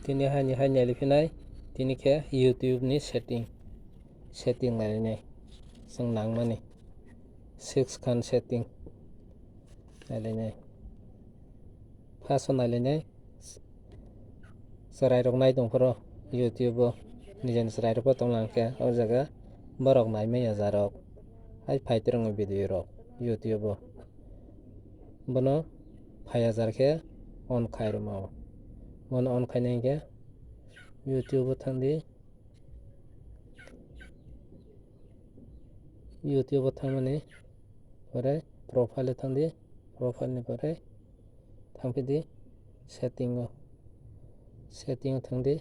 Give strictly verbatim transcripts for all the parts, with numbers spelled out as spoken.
Tini haini hai nailiphinai, tini khe YouTube ni setting, setting nailainai, chwng nangmani six khan setting nailainai. First o nailainai, chwrairok nai tongphuru YouTube o, nijeni chwrairokbo tonglang khe o jaga borok naimaya jarok, hai phai twrwngwi video rok YouTube o. Bono phai hajar khe on khai rwmao. Bono on khainai hwnkhe YouTube o thangdi. YouTube o thangmani pore profile o thangdi. Profile ni pore thangphidi setting o. Setting o thangdi.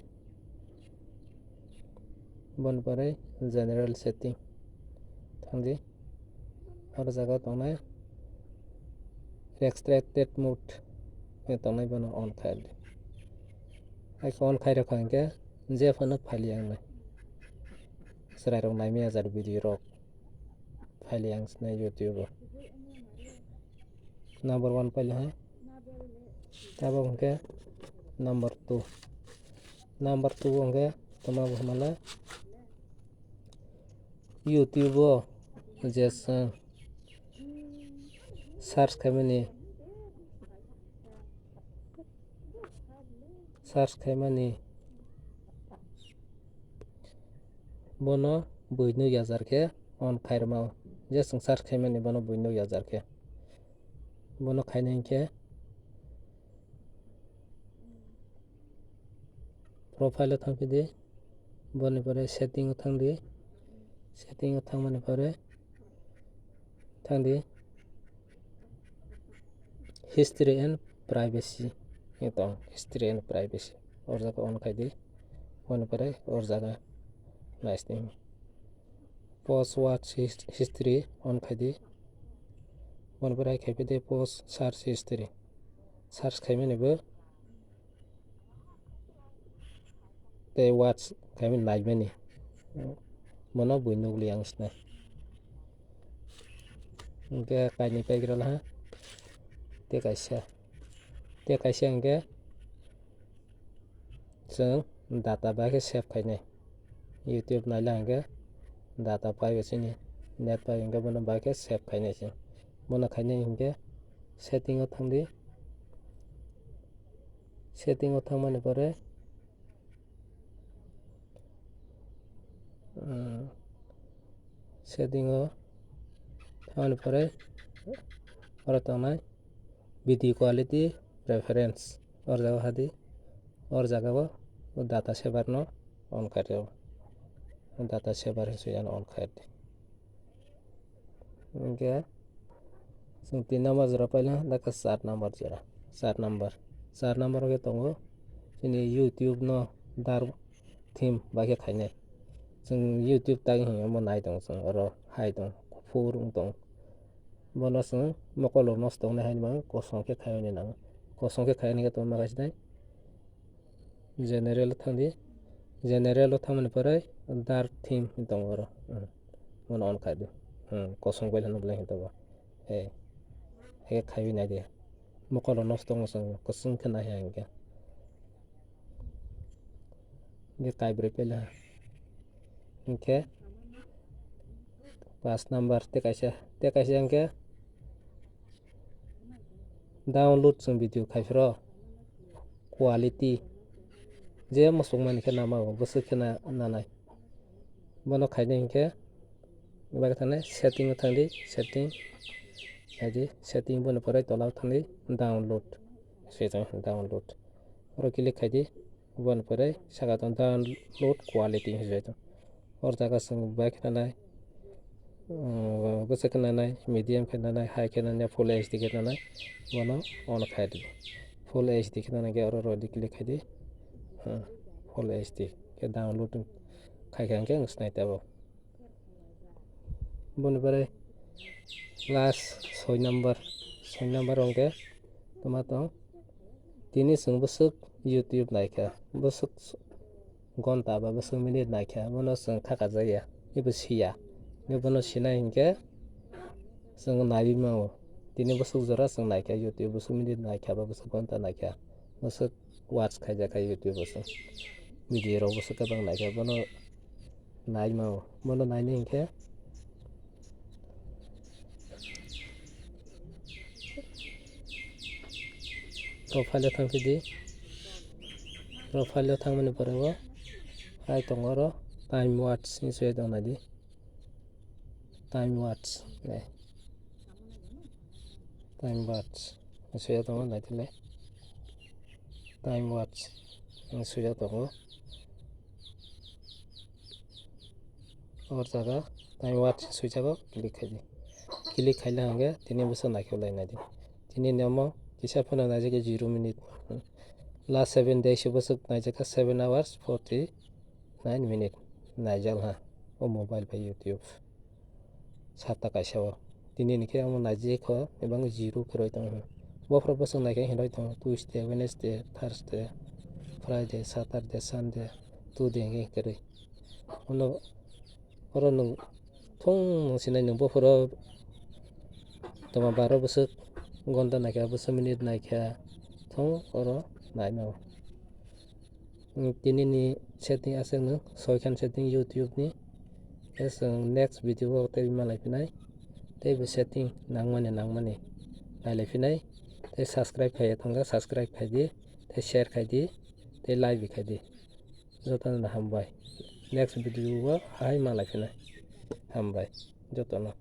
Boni pore general setting thangdi. Oro jaga tongnai restricted mode tongnai, bono on khai di. Hai khe on khai rwkha hwnkhe je phano phailiya wngnai. Chwrairok naimaya jar video rok phailiya wngsnai YouTube o. Number one pailiha. Tabok hwnkhe number two. Number two hwnkhe tamo bo hwnmale YouTube o je chwng search khaimani, search khaimani bono buino yajar khe on khairwmao. Je chwng search khaimani bono buino yajar khe, bono khainai hwnkhe profile o thangphidi, boni pore setting o thangdi, setting o thangmani pore thangdi history and privacy, tong history and privacy, o jaga on khaidi, boni pore o jaga naising post watch his-, history on khaidi, boni pore hai khaiphidi post search history, search khaimani bo tei watch khaimani naimani, bono bui nukliya wngsnai. Hwnkhe kainwi paikrana ha, tei kaisa, tei kaisa hwnkhe chwng data bai khe save khainai. YouTube naila hwnkhe data pai o chini net pai hwnkhe bono bai khe save khainai se. Bono khainai hwnkhe setting o thangdi. Setting o thangmani pore, ah, setting o thangmani pore oro tongnai video quality preference, o jaga hadi, o jaga o data saver no on khairw, data saver hinwi on khairdi. Hwnkhe chwng tin number jora paila, dakha char number jora, char number, char number o khe tongo chini YouTube no dark theme bai khe khainai. Chwng YouTube tagwi hwnwi omo nai tongo chwng, oro hai tongo, kuphur wng tongo. Bono chwng mokolo nosto wngnai haino kosom khe khaina nango. Kosom khe khaina khe tongma kaisinai general o thangdi. General o thangmani pore dark theme hinwi tongo oro. Hmm. Bono on khai di. Hmm. Kosom bai lano belai hinwi tongo. He. He khaiwi nai di. Mokolo nosto wngo chwng, kwchwng khe nai hai hwnkhe. Hwnkhe kaibrwi pela. Hwnkhe paanch number tei kaisa, tei kaisa hwnkhe download chwng video khaifru quality je muchungmani khe nama o bwswk khe na-, nanai. Bono khainai hwnkhe bai khe thangnai setting o thangdi, setting khaidi, setting boni pore tola o thangdi download, se download oro click khaidi. Boni pore saka tong download quality hinwi tong. Or jaga chwng bai khna nai, um, bwswk khna nai, medium khna nai, high khna nai, full H D khna nai, bono on khai di. Full H D khna nai khe oro rw di click khai di. Hmm, full H D khe download khai kha hwnkhe wng sinai tabuk. Boni pore last soi number, soi number hwnkhe toma tong. Tini chwng bwswk YouTube naikha, bwswk gonta ba bwswk minute naikha, bono chwng kha kajak ya, ebo siya. Bono sinai hinkhe chwng naiwi mano. Tini bwswk jora chwng naikha YouTube, bwswk minute naikha ba bwswk gonta naikha, bwswk watch khaijak kha YouTube o se. Video rok bo se kwbang naikha, bono naima o, bono naina hinkhe profile o thang phidi. Profile o thangmani pore o hai tongo oro time watch ni swi tong nai di. Time watch, nai. Time watch. Suya tongo, naitile. Time watch. Suya tongo. Or jaga time watch suijago, click khaidi. Click khaile hangke tini bwswk naikhe lai naidi. Tini nemo kisa phano naijak zero minute. Last seven days bwswk naijak seven hours forty nine minute. Naijak ha o mobile bai YouTube. Sata kaisa o. Tini ni khe omo naijak kho, ebang zero khe roi tongo. Bophoro bwswk naikhe hinwi tongo, Tuesday, Wednesday, Thursday, Friday, Saturday, Sunday, two day hwnkhe kwrwi. Ono oro nwng thung sinai nwng bophoro toma baro bwswk gonta naikha, bwswk minute naikha, thung oro nainao. Tini ni setting aswk nwng soikhan setting YouTube ni. Tei chwng next video o tei malai phinai. Tei bo setting nangmani nangmani nailai phinai. Tei subscribe khai thangkha, subscribe khai di, tei share khai di, tei like bo khai di. Jotono hambai. Next video o hai malai phinai. Hambai jotono.